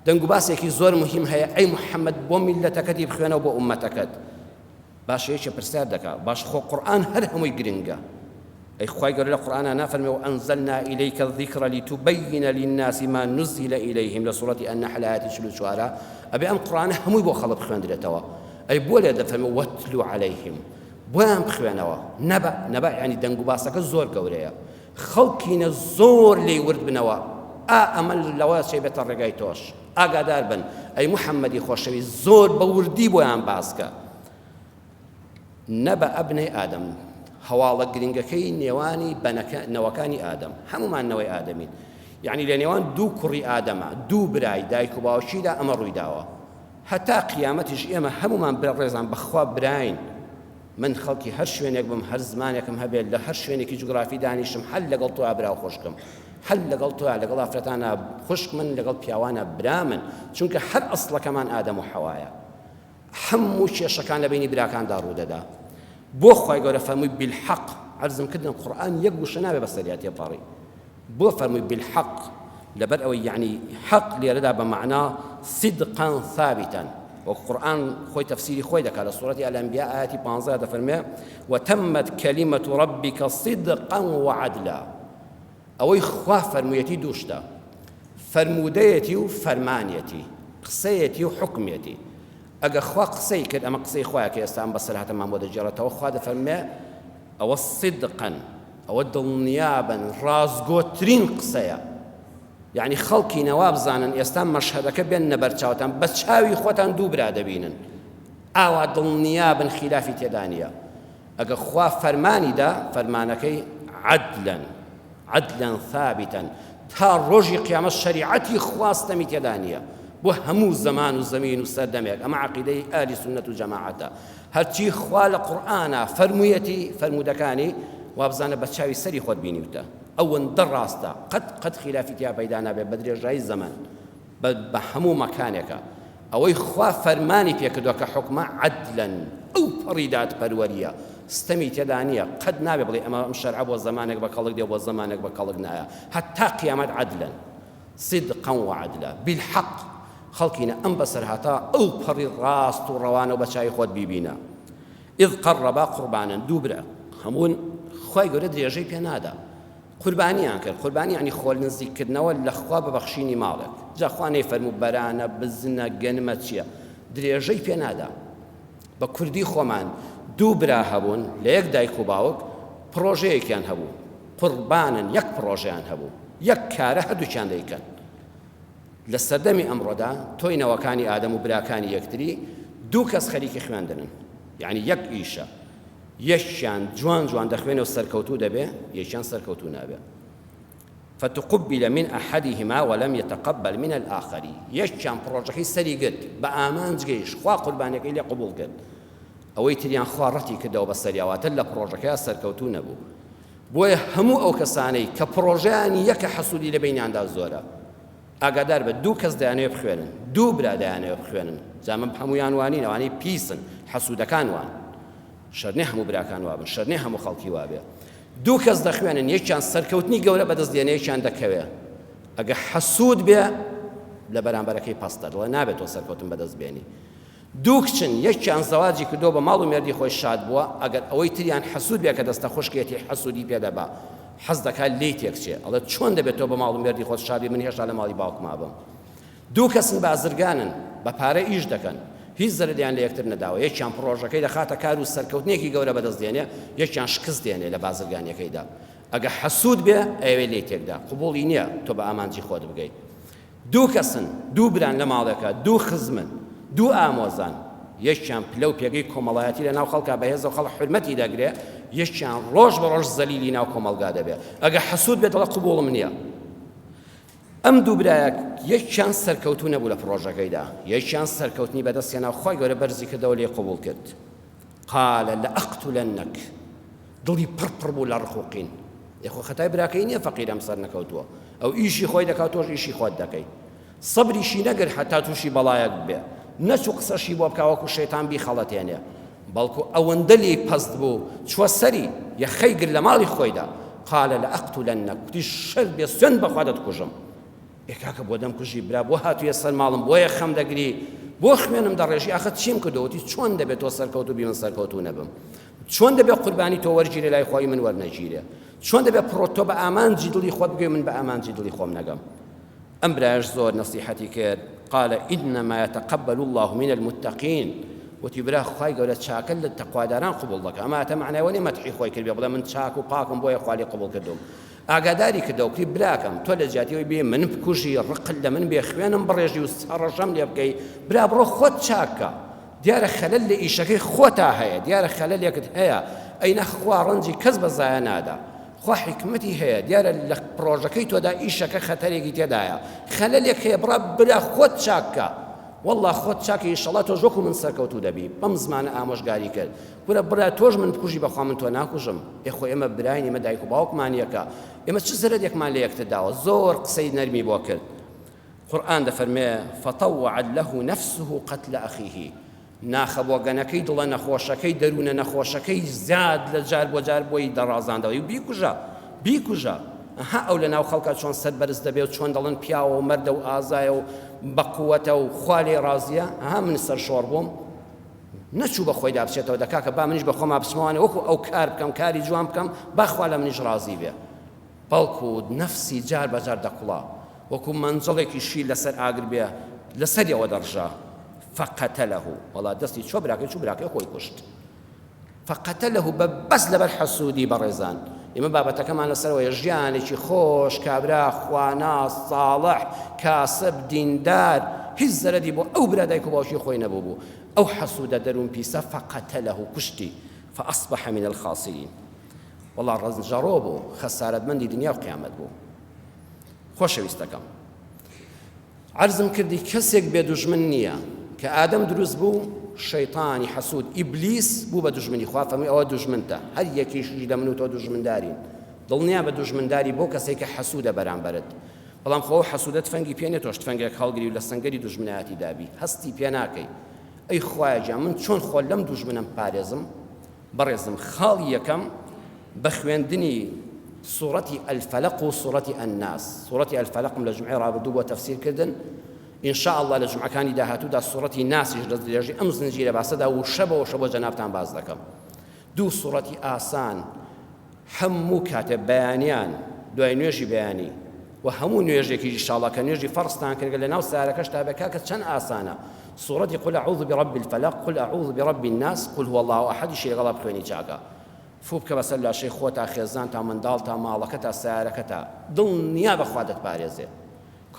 دەنگوباسێکی زۆر مهم هەیە ئەی محەممەد بۆ میللەتەکەتی بخوێنەوە بۆ ئومەتەکەت. باشە یەکێ پرسیار دەکا باش خۆ قورئان هەر هەمووی گرنگە ئەی خوای گەورە لە قورئانا نافەرمێ وأنزلنا إليك الذكر لتبين للناس ما نزل إليهم لە سوڕەتی النحل ئایەتی 44 ئەبێ ئەم قورئانە هەمووی بۆ خەڵک بخوێندرێتەوە ئەی بۆ لێ دەفەرمێ وەتلو عليهم بۆیان بخوێنەوە نەبە نەبە یعنی دەنگ و باسەکە زۆر گەورەیە خەڵکینە زۆر لێی ورد بنەوە ئا ئەمە لەوە چێ بێتە ڕێگای تۆش ئاگادار بن ئەی محەممەدی خۆشەوی زۆر بە وردی بۆیان باسکە نەبە ئەبنەی ئادەم هەواڵە گرنگەکەی نێوانی بەنەکە نەوەکانی ئادەم هەمومان نەوەی ئادەمین یعنی لە نێوان دوو کوڕی ئادەمە دوو برای دایک و باوکیدا ئەمە ڕوویداوە هەتا قیامەتیش ئێمە هەمومان برا ڕێزان بەخوا براین من خەڵکی هەر شوێنێک بم هەر زمانێکم هەبێت لە هەر شوێنێکی جوگرافی دانیشم هەر لەگەڵ تۆیا برا و خوشکم هەر لەگەڵ تۆیا لەگەڵ ئافرەتانە خوشک من لەگەڵ پیاوانە برامن چونکە هەر ئەسڵەکەمان ئادەم و حەوایە هەموو کێشەکان لە بینی براکاندا ڕوودەدا بۆ خوای گەورە فەرمووی بالحق عەرزم کردن قورئان یەک وشە نابێ بەسەریا تێپەڕی بۆ فەرمووی بالحق لەبەر ئەوەی یعنی حەق لێرەدا بە مەعنا صدقا ثابتا وەک قورئان خۆی تەفسیری خۆی دەکات لە سورەتی الانبیاء ئایەتی 15 دەفەرمێ وتمت کلمة ربك صدقا وعدلا ئەوەی خوا فەرموویەتی دوو شتە فەرموودەیەتی و فەرمانیەتی قسەیەتی و حکمێتی ئەگە خوا قسەی کرد ئەمە قسەی خوایە کە ئێستا ئەم بەسەرهاتەمان بۆ دەگێڕێتەوە خوا دەفەرمێ ئەوە صدقا ئەوە دڵنیابن ڕاستگۆترین قسەیە یعنی خەڵکی نەوابزانن ئێستا مەشهەدەکە بێننە بەرچاوتان بە چاوی خۆتان دوو برا دەبینن ئاوا دڵنیابن خلافی تێدا نییە ئەگە خوا فەرمانی دا فەرمانەکەی عدلا عدلا ثابتا تا ڕۆژی قیامەت شەریعەتی خوا ستەمی تێدا نییە بۆ هەموو زەمان و زەمین و سەردەمێک ئەمە عەقیدەی ئەهلی سوننەت و جەماعەتە هەرچی خوا لە قورئانا فەرموویەتی فەرموودەکانی وابزانە بە چاوی سەری خۆت بینیوتە ئەوەندە ڕاستە قەت قەت خلافی تیا پەیدا نابێت بە درێژایی زەمەن بە هەموو مەکانێکە ئەوەی خوا فەرمانی پێکردوە کە حوکمە عدلا ئەو پەڕی دادپەروەریە ستەمی تێدا نیە قەت نابێ بڵێ ئەمە ئەم شەرعە بۆ زەمانێک بە کەڵک دێ بۆ زەمانێک بە کەڵک نایە هەتا قیامەت عدلا صدقا وعدلا بالحق خەڵکینە ئەم بەسەرهاتە ئەو پەڕی ڕاست و ڕەوانە و بە چاوی خۆت بیبینە اذ قربا قربانا دوو برا هەموون خوای گەورە درێژەی پێ نادا قوربانیان کرد، قوربانی یەعنی خۆ نزیک کردنەوە لە خوا بە بەخشینی ماڵێک، جا خوا نەیفەرموو بەرانە، بزنە، گەنمە چیە، درێژەی پێ نادا. بە کوردی خۆمان دوو برا هەبوون لە یەک دایک و باوک، پڕۆژەیەکیان هەبوو، قوربانن یەک پڕۆژەیان هەبوو، یەک کارە هەردووکیان دەیکەن. لە سەردەمی ئەمڕۆدا تۆی نەوەکانی ئادەم و براکانی یەکتری دوو کەس خەریکی خوێندنن، یەعنی یەک ئیشە، یەکیان جوان جوان دەخوێنێ و سەرکەوتوو دەبێ، یەکیان سەرکەوتوو نابێ. فتقبل من احدهما ولم يتقبل من الاخر یەکیان پڕۆژەکەی سەری گرت بە ئامانج گەیشت خوا قوربانیەکەی لێ قبوڵ کرد ئەوەی تریان خوا ڕەتی کردەوە بە سەریا واتە لە پڕۆژەکەیا سەرکەوتوو نەبوو بۆیە هەموو ئەو کەسانەی کە پڕۆژەیان یەکە حەسوودی لە بەینیاندا زۆرە ئاگادار بە دوو کەس دەیانەوێ بخوێنن دوو برا دەیانەوێ بخوێنن جا من هەموویان وانین ئەوانەی پیسن حەسوودەکان وان شەرنێ هەموو براکان وابن شەرنێ هەموو خەڵکی وابێ دوو کەس دەخوێنن یەکیان سەرکەوتنی گەورە بەدەست دێنێ یەکیان دەکەوێ ئەگە حەسوود بێ لە بەرامبەرەکەی پەستە دڵێ نابێت تۆ سەرکەوتن بەدەست بێنی دوو کچن یەکیان زەواجی کردووە بە ماڵ و مێردی خۆی شاد بووە، ئەگەر ئەوەی تریان حەسوود بێ کە دەستە خوشکێتی حەسوودی پێ دەبا حەز دەکا لێی تێکچێ ئەڵێ چۆن دەبێ تۆ بە ماڵ و مێردی خۆت شاد بی من هێشتا لە ماڵی باوکما بم. دوو کەسن بازرگانن بە پارە ئیش دەکەن هیچ زەرەریان لە یەکتر نەداوە یەکیان پڕۆژەکەی دەخاتە کار و سەرکەوتنێکی گەورە بەدەست دێنێ یەکیان شکست دێنێ لە بازرگانیەکەیدا ئەگە حەسوود بێ ئەیەوێ لێی تێکدا قبوڵی نییە تۆ بە ئامانجی خۆت بگەی. دوو کەسن، دوو بران لە ماڵێکا، دوو خزمن، دوو ئامۆزان، یەکیان پلە و پێگەی کۆمەڵایەتی لە ناو خەڵکا بەهێزە و خەڵک حورمەتی دەگرێ، یەکیان ڕۆژ بە ڕۆژ زەلیلی ناو کۆمەڵگا دەبێ. ئەگە حەسوود بێ دەڵێ قبووڵم نییە. ئەم دوو برایە یەکیان سەرکەوتوو نەبوو لە پڕۆژەکەیدا، یەکیان سەرکەوتنی بەدەست هێنا و خوای گەورە بەرزی کردەوە لێی قبووڵ کرد. قال لأقتلنک دڵی پڕ پڕ بوو لە ڕق و قین. ئێ خۆ خەتای براکەی نییە فەقیر ئەم سەرنەکەوتووە ئەو ئیشی خۆی دەکات تۆش ئیشی خۆت دەکەی سەبریشی نەگرت هەتا تووشی بەڵایەک ببێ نەچوو قسەشی بۆ بکا وەکو شەیتان بیخەڵەتێنێ بەڵکو ئەوەندە لێی پەست بوو چووە سەری یەخەی گرت لە ماڵی خۆیدا قال لأقتلنک کوتی شەر بێ سوێند بەخوا دەتکوژم ئێ کاکە بۆ دەمکوژی برا بۆ هاتوویە سەر ماڵم بۆیە خەم دەگری؟ بۆ خوێنم دەڕێژی ئاخە چیم کردووە؟ وتی چۆن دەبێت تۆ سەرکەوتوو بی من سەرکەوتوو نەبم؟ چۆن دەبێت قوربانی تۆ وەرگیرێ لای خۆی من وەرنەگیرێ؟ چۆن دەبێت پڕۆ تۆ بە ئامانجی دڵی خۆت بگەی من بە ئامانجی دڵی خۆم نەگەم؟ ئەم برایەش زۆر نەسیحەتی کرد، قال انما يتقبل الله من المتقین، وتی برا خوای گەورە چاکە لە تەقواداران قبوڵ دەکا، ئەمە ئەتە مەعنای ئەوە نیە مەدحی خۆی کردبێ بڵێ من چاک و پاکم بۆیە خوا لێی قبوڵ کردوم، ئاگاداری کردەوە کوتی براکەم تۆ لە جیاتی ئەوەی بێ من بکوژی ڕقت لە من بێ خوێنم بڕێژی و هەڕەشەم لێ بکەی برا بڕۆ خۆت چاک کە دیارە خەلەل لە ئیشەکەی خۆتا هەیە دیارە خەلەلێکت هەیە ئەینا خوا ڕەنجی کەس بە زایە نادا خوا حیکمەتی هەیە دیارە لە پڕۆژەکەی تۆدا ئیشەکە خەتەرێکی تێدایە خەلەلێک هەیە بڕا برا خۆت چاک کە والله خۆت چاکە ئیشەڵا تۆش وەکو من سەرکەوتوو دەبی بەم زمانە ئامۆژگاری کرد کورە برا تۆش من بکوژی بەخوا من تۆ ناکوژم ئێ خۆ ئێمە براین ئێمە دایک و باوکمان یەکە ئێمە چ زەرەرێکمان لە یەکتر داوە زۆر قسەی نەرمی بۆ کرد قورئان دەفەرمێ فطوعت له نفسه قتل اخیه ناخە بۆگەنەکەی دڵە نەخۆشەکەی دەروونە نەخۆشەکەی زیاد لە جار بۆ جار بۆی دەڕازاندەوەی بیکوژە بیکوژە ئەها ئەو لە ناو خەڵکە چۆن سەر بەرز دەبێ و چۆن دەڵن پیاوە و مەردە و ئازایە و بەقوەتە و خوا لێ ڕازیە ئەها من سەر شۆڕ بووم نەچوو بە خۆیدا بچێتەوە دە کاکە با منیش بە خۆما بچمەوانێ وەکو ئەو کار بکەم کاری جوان بکەم با خوا لە منیش ڕازی بێ بەڵکو نەفسی جار بە جار دەکوڵا وەکو مەنجەڵێکی شیر لەسەر ئاگر بێ لەسەریەوە دەڕژا فقتله وەڵا دەستی چۆ براکەی چوو براکەی خۆی کوشت فقتله بە بەس لەبەر حەسوودی بەڕێزان ئێمە بابەتەکەمان لەسەرەوەیە ژیانێکی خۆش کابرا خواناس ساڵح کاسب دیندار هیچ زەرەدی بۆ ئەو برا دایک و باوکی خۆی نەبوو بوو ئەو حەسوودە دەروون پیسە فقتله کوشتی فأصبح من الخاسرین وەڵا ڕەنجەڕۆ بوو خەسارەتمەندی دنیا و قیامەت بوو خۆشەویستەکەم عەرزم کردی کەسێک بێ دوژمن نییە کە ئادەم دروست بوو شەیتانی حەسوود ئیبلیس بوو بە دوژمنی خوا فەرمووی ئەوە دوژمنتە هەر یەکیشی لە من و تۆ دوژمندارین دڵنیا بە دوژمنداری بۆ کەسێک کە حەسوودە بەرامبەرت بەڵام خۆ حەسوودە تفەنگی پێ نیە تۆش تفەنگێک هەڵگری و لە سەنگەری دوژمنایەتی دابی هەستی پێ ناکەی ئەی خوایە گیان من چۆن خۆ لەم دوژمنەم پارێزم بەڕێزم خاڵی یەکەم بە خوێندنی سوڕەتی الفلق و سوڕەتی الناس سوڕەتی الفلقم لە جومعەی ڕابردوو بۆ تەفسیر کردن ان شاء اللە لە جومعەکانی داهاتوودا سوڕەتی ناسیش لە درێژەی ئەم زنجیرە باسەدا وشە بە وشە بۆ جەنابتان باس دەکەم دوو سوڕەتی ئاسان هەموو کاتێ بەیانیان دوای نوێژی بەیانی و هەموو نوێژێکی ئیشاڵا کە نوێژی فەرزتان کردگە لە ناو سارەکەشتا بێ کاکە چەند ئاسانە سوڕەتی قل اعوذ برب الفلق قل اعوذ برب الناس قل هو الله احد یشی لەگەڵا بخوێنی چاکە فوو بکە بەسەر لاشەی خۆتا خێزانتا منداڵتا ماڵەکەتا سەیارەکەتا دڵنیا بە خوا دەتپارێزێ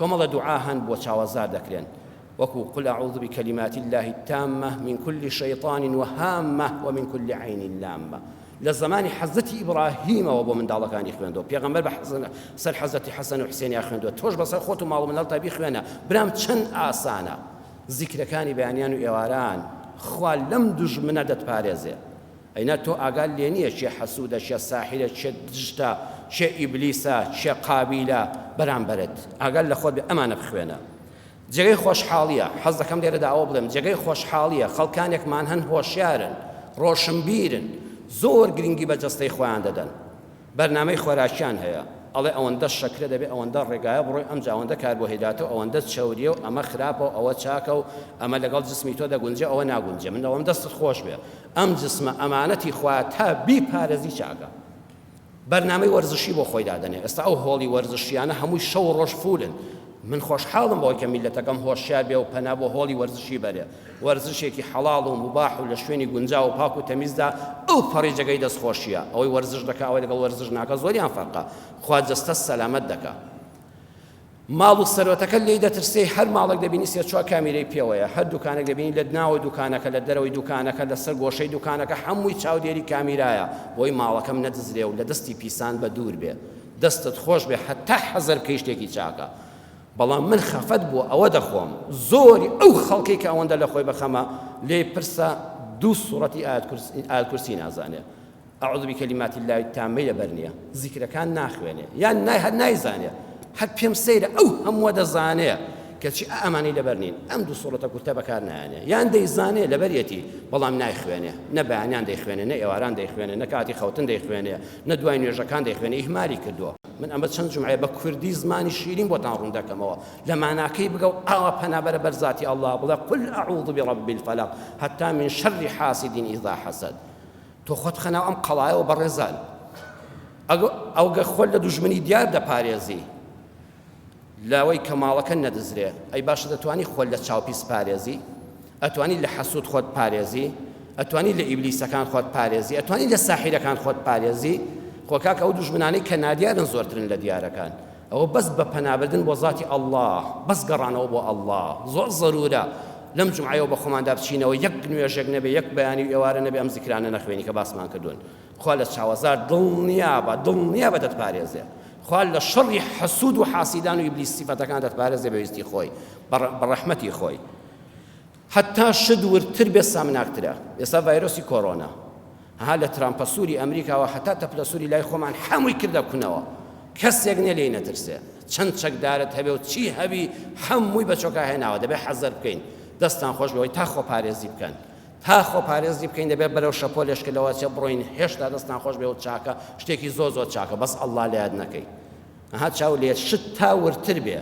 کۆمەڵە دوعا هەن بۆ چاوەزار دەکرێن وەکو قل اعوذ بکلمات الله التامة من كل شيطان وهامة ومن كل عين لامة لە زەمانی حەزرەتی ئیبڕاهیمەوە بۆ منداڵەکانی خوێندووە پێغەمبەر بە سەر حەزرەتی حەسەن و حسێنیا خوێندووە تۆش بەسەر خۆت و ماڵ و منداڵتا بیخوێنە برام چەند ئاسانە زیکرەکانی بەیانیان و ئێواران خوا لەم دوژمنە دەتپارێزێ ئەینا تۆ ئاگات لێ نییە کێ حەسوودە کێ ساحیرە کێ دژتە کێ ئیبلیسە کێ قابیلە بەرامبەرت ئاگات لە خۆت بێ ئەمانە بخوێنە جێگەی خۆشحاڵییە، حەز دەکەم لێرەدا ئەوە بڵێم، جێگەی خۆشحاڵییە خەڵکانێکمان هەن هۆشیارن، ڕۆشنبیرن، زۆر گرنگی بە جەستەی خۆیان دەدەن، بەرنامەی خۆراکیان هەیە، ئەڵێ ئەوەندە شەکرە دەبێ ئەوەندە ڕێگایە بڕۆی ئەمجا ئەوەندە کاربۆهیدراتە و ئەوەندە چەورییە و ئەمە خراپە و ئەوە چاکە و ئەمە لەگەڵ جسمی تۆ دەگونجێ ئەوە ناگونجێ، من دەڵێم دەستت خۆش بێ ئەم جسمە ئەمانەتی خوایە تا بیپارێزی چاکە. بەرنامەی وەرزشی بۆ خۆی دادەنێ ئێستا ئەو هۆڵی وەرزشیانە هەمووی شەو و ڕۆژ full ن من خۆشحاڵم بەوەی کە میللەتەکەم هۆشیار بێ و پەنا بۆ هۆڵی وەرزشی بەرێ وەرزشێکی حەڵاڵ و موباح و لە شوێنی گونجاو و پاک و تەمیزدا ئەو پەڕی جێگەی دەستخۆشیە ئەوەی وەرزش دەکا ئەوەی لەگەڵ وەرزش ناکا زۆریان فەرقە خوا جەستە سەلامەت دەکا. ماڵ و سەروەتەکەت لێی دەترسێی هەر ماڵێک دەبینی سێ چوار کامیرەی پێوەیە هەر دوکانێک دەبینی لە ناوەی دوکانەکە لە دەرەوەی دوکانەکە لەسەر گۆشەی دوکانەکە هەمووی چاودێری کامیرایە بۆی ماڵەکەم نەدزرێ و لە دەستی پیسان بە دوور بێ دەستت خۆش بێ هەتا حەزەر بکەی شتێکی چاکە بەڵام من خەفەت بووە ئەوە دەخۆم زۆری ئەو خەڵکەی کە ئەوەندە لە خۆی بەخەمە لێی پرسە دوو سوڕەتی ئایەت کورسی نازانێ اعوذ بکلمات اللە التامەی لەبەر نیە زیکرەکان ناخوێنێ یان نای هەر نایزانێ هەر پێم سەیرە ئەو هەمووە دەزانێ کەچی ئەمانەی لەبەر نین ئەم دوو سوڕەتە کورتە بەکار نایەنێ یان دەیزانێ لەبەریەتی بەڵام نایخوێنێ نە بەیانیان دەیخوێنێ نە ئێواران دەیخوێنێ نە کاتی خەوتن دەیخوێنێ نە دوای نوێژەکان دەیخوێنێ ئیهمالی کردووە. من ئەمە چەند جومعەیە بە کوردی زمانی شیرین بۆتان ڕوون دەکەمەوە لە ماناکەی بگە و ئاوا پەنابەرە بەر زاتی ئەڵڵا بڵێ قل اعوذ برب الفلق حتى من شر حاسد اذا حسد. تۆ خۆت بخە ناو ئەم قەڵایەوە بەڕێزان، ئەوگە خۆت لە دوژمنی دیار دەپارێزی لەوەی کە ماڵەکە نەدزرێ، ئەی باشە دەتوانی خۆت لە چاوپیس پارێزی؟ ئەتوانی لە حەسوود خۆت پارێزی؟ ئەتوانی لە ئیبلیسەکان خۆت پارێزی؟ ئەتوانی لە ساحیرەکان خۆت پارێزی؟ خۆ کاکە ئەو دوژمنانەی کە نادیارن زۆرترن لە دیارەکان. ئەوە بەس بە پەنابردن بۆ زاتی اللە، بەس گەڕانەوە بۆ اللە، زۆر زەرورە لەم جومعەیەوە بە خۆماندا بچینەوە یەک نوێژێک نەبێ یەک بەیانی و ئێوارە نەبێ ئەم زیکرانە نەخوێنی کە باسمان کردوون. خوا لە چاوەزار دڵنیابە دڵنیابە دەتپارێزێ. خوا لە شەڕی حەسوود و حاسیدان و ئیبلیس سیفەتەکان دەتپارێزێ بە ویستی خۆی بە ڕەحمەتی خۆی. هەتا شت وردتر بێت سامناکترە. ئێستا ڤایرۆسی کۆرۆنا ها لە ترامپە سووری ئەمریکاوە هەتا تەپلە سووری لای خۆمان هەمووی کردە کونەوە. کەسێک نیە لێی نەترسێ. چەند چەکدارت هەبێ و چی هەبی هەمووی بە چۆکا هێناوە. دەبێ حەزەر بکەین. دەستتان خۆش بێ ئەوەی تا خۆپارێزی بکەن. تا خۆپارێزی بکەین دەبێت بەرەو شەپۆلێش کە لەوە چێ بڕۆین. هێشتا دەستتان خۆش بێ و چاکە شتێکی زۆر زۆر چاکە بەس ئەڵڵا لە یاد نەکەی. ئەها چاو لێت شت تا وردتر بێ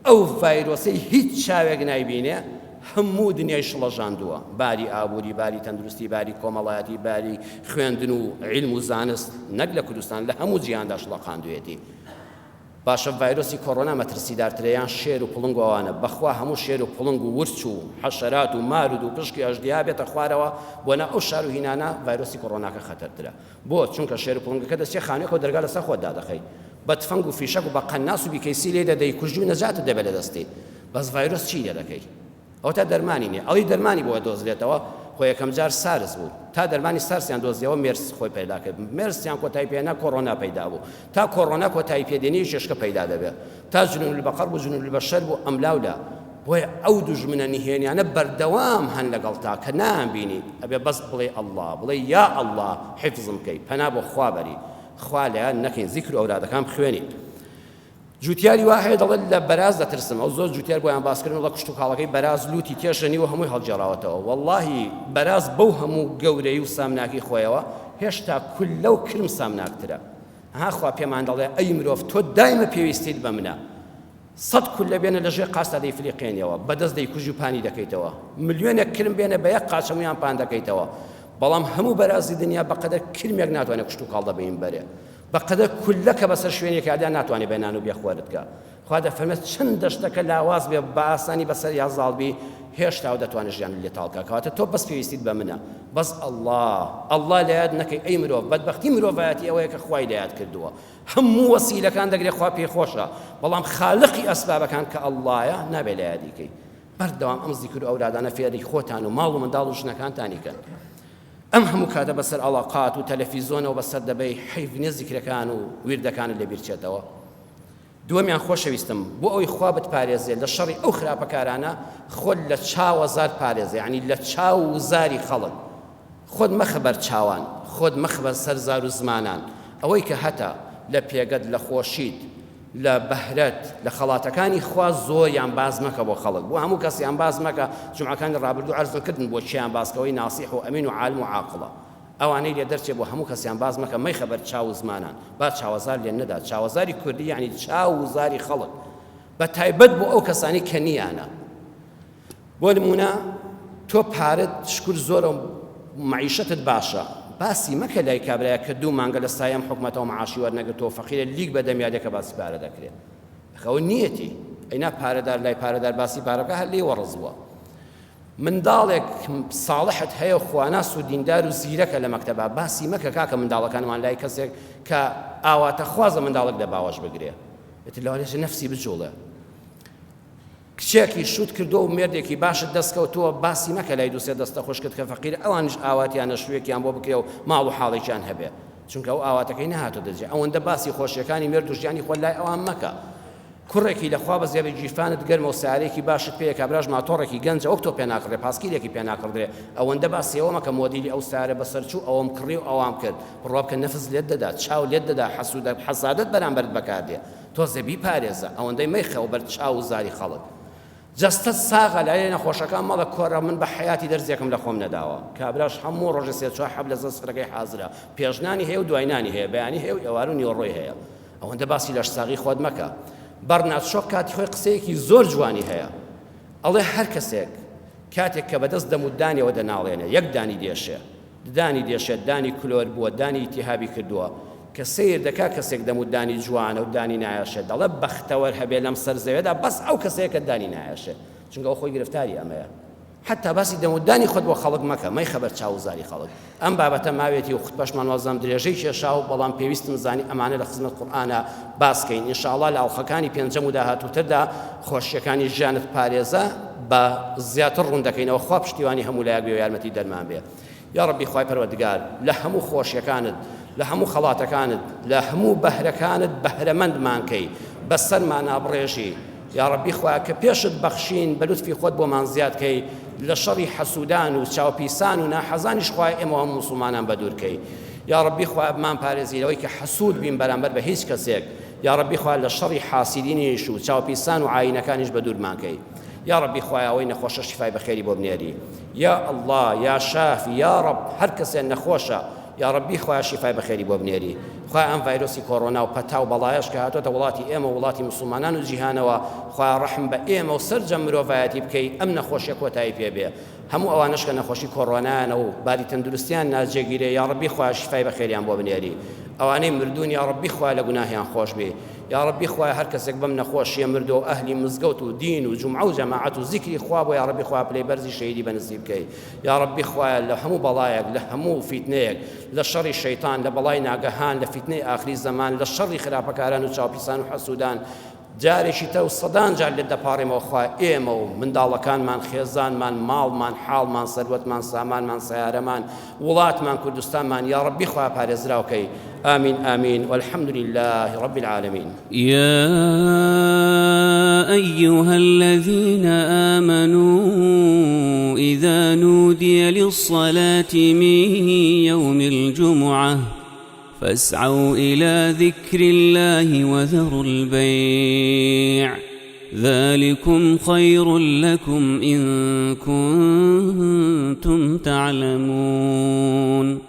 ئەو ڤایرۆسەی هیچ چاوێک نایبینێ هەموو دنیای شڵەژاندووە باری ئابووری باری تەندروستی باری کۆمەڵایەتی باری خوێندن و عیلم و زانست نەک لە کوردستان لە هەموو جیهاندا شڵەقاندوێتی باشە ڤایرۆسی کۆرۆنا مەترسیدارترە یان شێر و پڵنگ و ئەوانە بەخوا هەموو شێر و پڵنگ و ورچ و حەشەرات و مار و دووپشکی ئەژدیها بێتە خوارەوە بۆ ناو ئەو شار و هینانە ڤایرۆسی کۆرۆناکە خەتەرترە بۆ؟ چونکە شێر و پڵنگەکە دەچێ خانوێکەوە دەرگا لەسەر خۆت دادەخەی بە تفەنگ و فیشەک و بە قەناس و بیکەیسی لێی دەدەی کوژی و نەجاتت دەبێ لە دەستی بەس ڤایرۆس چی لێ دەکەی ئەوەتا دەرمانی نیە ئەڵی دەرمانی بۆ دۆزرێتەوە خۆ یەکەم جار سارس بوو تا دەرمانی سارسیان دۆزیەوە مێرس خۆی پەیدا کرد مێرسیان کۆتایی پێنا کۆرۆنا پەیدا بوو تا کۆرۆنا کۆتایی پێدێنی کێشکە پەیدا دەبێت تا جنون البقر بوو جنون البشر بوو ئەملاولا بۆیە ئەو دوژمنە نهێنیانە بەردەوام هەن لەگەڵتا کە نایانبینی ئەبێ بەس بڵێی اللە بڵێ یا اللە حیفزم کەی پەنا بۆ خوا بەری خوا لەیاد نەکەین زیکر و ئەورادەکان بخوێنین جوتیاری وا هەیە دەڵێت لە بەراز دەترسم ئەو زۆر جوتیار بۆیان باسکردن وڵە کشتوکاڵەکەی بەراز لوتی تێژەنی و هەمووی هەڵگێڕاوەتەوە واللهی بەراز بەو هەموو گەورەی و سامناکی خۆیەوە هێشتا کوللە و کرم سامناکترە ها خوا پێمان دەڵێ ئەی مرۆڤ تۆ دایمە پێویستیت بە منە سەت کوللە بێنە لە ژێر قاچتا دەیفلیقێنیەوە، بە دەست دەیکوژی و پانی دەکەیتەوە. ملیۆنێک کرم بێنە بە یەک قاچ هەموویان پان دەکەیتەوە. بەڵام هەموو بەرازی دنیا بە قەدەر کرمێک ناتوانێ کشتوکاڵ دە بەین بەرێ. بە قەدەر کوللە کە بەسەر شوێنێکا دا ناتوانێ بێ نان و بێ خۆرت کا. خوا دەفەرمێ چەند دەشتەکە لاواز بێ بە ئاسانی بەسەریا زاڵ بی هێشتا و دەتوانێ ژیانت لێ تاڵ کا. کەواتە تۆ بەس پێویستیت بە منە. بەس ئەڵڵا. ئەڵڵا لە یاد نەکەی ئەی مرۆڤ. بەدبەختی مرۆڤایەتی ئەوەیە کە خوای لە یاد کردووە. هەموو وەسیلەکان دەگرێ خوا پێی خۆشە بەڵام خالقی ئەسبابەکان کە اللەیە نابێ لە یادی کەی بەردەوام ئەم زیکر و ئەورادانە فێری خۆتان و ماڵ و منداڵ و ژنەکانتانی کەن ئەم هەموو کاتە بەسەر ئەڵاقات و تەلەفیزۆنەوە بەسەر دەبەی حەیف نیە زیکرەکان و ویردەکانت لەبیر چێتەوە دووەمیان خۆشەویستم بۆ ئەوی خوا بتپارێزێ لە شەڕی ئەو خراپەکارانە خۆت لە چاوە زار پارێزێ یعنی لە چاو و زاری خەڵک خۆت مەخە بەر چاوان، خۆت مەخە بەر سەر زار و زمانان، ئەوەی کە هەتە، لە پێگەت، لە خۆشیت، لە بەهرەت، لە خەڵاتەکانی خوا زۆریان باس مەکە بۆ خەڵک، بۆ هەموو کەسیان باس مەکە، جومعەکانی ڕابردوو عەرزم کردن بۆ کێیان باس کە ئەوەی ناسیح و ئەمین و عالم و عاقڵە، ئەوانەی لێ دەرچێ بۆ هەموو کەسیان باس مەکە، مەیخە بەر چاو و زمانان، با چاوەزار لێ نەدا، چاوەزاری کوردی یەعنی چاو و زاری خەڵک، بە تایبەت بۆ ئەو کەسانەی کە نییانە. بۆ نموونە تۆ پارەت شکور زۆرە و مەعیشەتت باشە باسی مەکە لای کابرایە کە دوو مانگە لە سایەم حکومەتەوە معاشی وەرنەگرتووە فەقیرە لیک بە دەمیا دێ کە باسی پارە دەکرێ ئەوە نیەتی ئەینا پارەدار لای پارەدار باسی پارە بکە هەر لێی وەڕز بووە منداڵێک ساڵحت هەیە و خواناس و دیندار و زیرەکە لە مەکتەبا باسی مەکە کاکە منداڵەکانمان لای کەسێک کە ئاواتەخوازە منداڵێک لە باوەش بگرێ ئیتر لەوانەیە نەفسی بجوڵێ کچێکی شوت کردووە و مێردێکی باشت دەست کەوتووە باسی مەکە لای دوو سێ دەستە خوشکت کە فەقیرە ئەوانیش ئاواتیانە شوویەکیان بۆ بکرێ و ماڵ و حاڵێکیان هەبێ چونکە ئەو ئاواتەکەی نەهاتۆتە جێ ئەوەندە باسی خۆشیەکانی مێرد و ژیانی خۆت لای ئەوان مەکە کوڕێکی لەخوا بەزیابێ گیرفانت گەرمە و سارێکی باشت پێیە کابراش ماتۆڕێکی گەنجە وەک تۆ پێ ناکڕێ پاسکیلێکی پێ ناکڕدرێ ئەوەندە باسی ئەوە مەکە مۆدیلی ئەو سارە بەسەرچوو ئەوەم کڕی و ئەوام کرد بڕوا بکە نەفس لێت دەدا چاو لێت دەدا حەسوودە حەسادەت بەرامبەرت بەکاردێ تۆزێ بیپارێزە ئەوەندەی مەیخەوە بەر چاو و زاری خەڵک جەستەت ساغە لای نەخۆشەکان مەڵێ کۆرە من بە حەیاتی دەرزێکم لە خۆم نەداوە کابراش هەموو ڕۆژێ سێ چوار حەب لەسەر سفرەکەی حازرە پێشنانی هەیە و دوای نانی هەیە بەیانی هەیە و ئێوار و نیوەڕۆی هەیە. ئەوەندە باسی لەشساغی خۆت مەکە. بەرنارد شۆ کاتی خۆی قسەیەکی زۆر جوانی هەیە، ئەڵێ هەر کەسێک کاتێک کە بەدەست دەم و دانیەوە دەناڵێنێ، یەک دانی دێشێ، ددانی دێشێ، دانی کلۆر بووە، دانی ئیلتیهابی کردووە، کە سەیر دەکا کەسێک دەم و دانی جوانە و دانی نایەشێ، دەڵێ بەختەوەر هەبێ لەم سەر زەوێدا بەس ئەو کەسەیە کە دانی نایەشێ، چونکە ئەو خۆی گرفتاری ئەمەیە. حەتا باسی دەم و دانی خۆت بۆ خەڵک مەکە، مەیخە بەر چاو و زاری خەڵک. ئەم بابەتە ماوێتی و خوتبەشمان وازانم درێژەی کێشا و بەڵام پێویستم زانی ئەمانە لە خزمەت قورئانا باس کەین. ان شاء اللە لە ئەڵقەکانی پێنجەم و داهاتووتردا خۆشیەکانی ژیانت پارێزە بە زیاتر ڕوون دەکەینەوە. خوا پشتیوانی هەموو لایەک بێ و یارمەتی دەرمان بێ. یاڕەبی خوای پەروەردگار لە هەموو خۆشیەکانت لە هەموو خەڵاتەکانت لە هەموو بەهرەکانت بەهرەمەندمان کەی بەسەرمانا بڕێژی یاڕەبی خوایە کە پێشت بەخشین بە لوتفی خۆت بۆمان زیاد کەی لە شەڕی حەسودان و چاوپیسان و ناحەزانیش خوایە ئێمە هەموو موسڵمانان بەدوور کەی یاڕەبی خوایە بمان پارێزی لەوەی کە حەسود بین بەرامبەر بە هیچ کەسێک یاڕەبی خوایە لە شەڕی حاسیدینیش و چاوپیسان و عاینەکانیش بەدوورمان کەی یاڕەبی خوایە ئەوەی نەخۆشە شیفای بەخێری بۆ بنێری یا اللە یا شافی یا رب هەر کەسێ نەخۆشە یا ربی خوایە شیفای بەخێری بۆ بنێری خوایە ئەم ڤایرۆسی کۆڕۆنا و پەتا و بەڵایەش کە هاتۆتە وڵاتی ئێمە و وڵاتی موسڵمانان و جیهانەوە خوایە ڕەحم بە ئێمە و سەرجەم مرۆڤایەتی بکەی ئەم نەخۆشیە کۆتایی پێ بێ هەموو ئەوانەش کە نەخۆشی کۆڕۆنایانە و باری تەندروستیان ناجێگیرە یا ربی خوایە شیفای بەخێریان بۆ بنێری ئەوانەی مردوون یا ربی خوایە لە گوناهیان خۆش بی یاڕەبی خوایە هەر کەسێک بەم نەخۆشیە مردوە و ئەهلی مزگەوت و دین و جومعە و جەماعەت و زیکری خوا بوە یاڕەبی خوایە پلەی بەرزی شەهیدی بە نسیب کەی یاڕەبی خوایە لە هەموو بەڵایەک لە هەموو فیتنەیەک لە شەڕی شەیتان لە بەڵای ناگەهان لە فیتنەی ئاخری زەمان لە شەڕی خراپەکاران و چاوپیسان و حەسودان جارێکی تر و سەدان جار لێت دەپاڕێمەوە خوا ئێمە و منداڵەکانمان خێزانمان ماڵمان حاڵمان سەروەتمان سامانمان سەیارەمان وڵاتمان کوردستانمان یاڕەبی خوایە پارێزراو کەی آمین آمین والحمد لله رب العالمین. يا أيها الذين آمنوا إذا نودي للصلاة من يوم الجمعة فاسعوا إلى ذكر الله وذروا البيع ذلكم خير لكم إن كنتم تعلمون.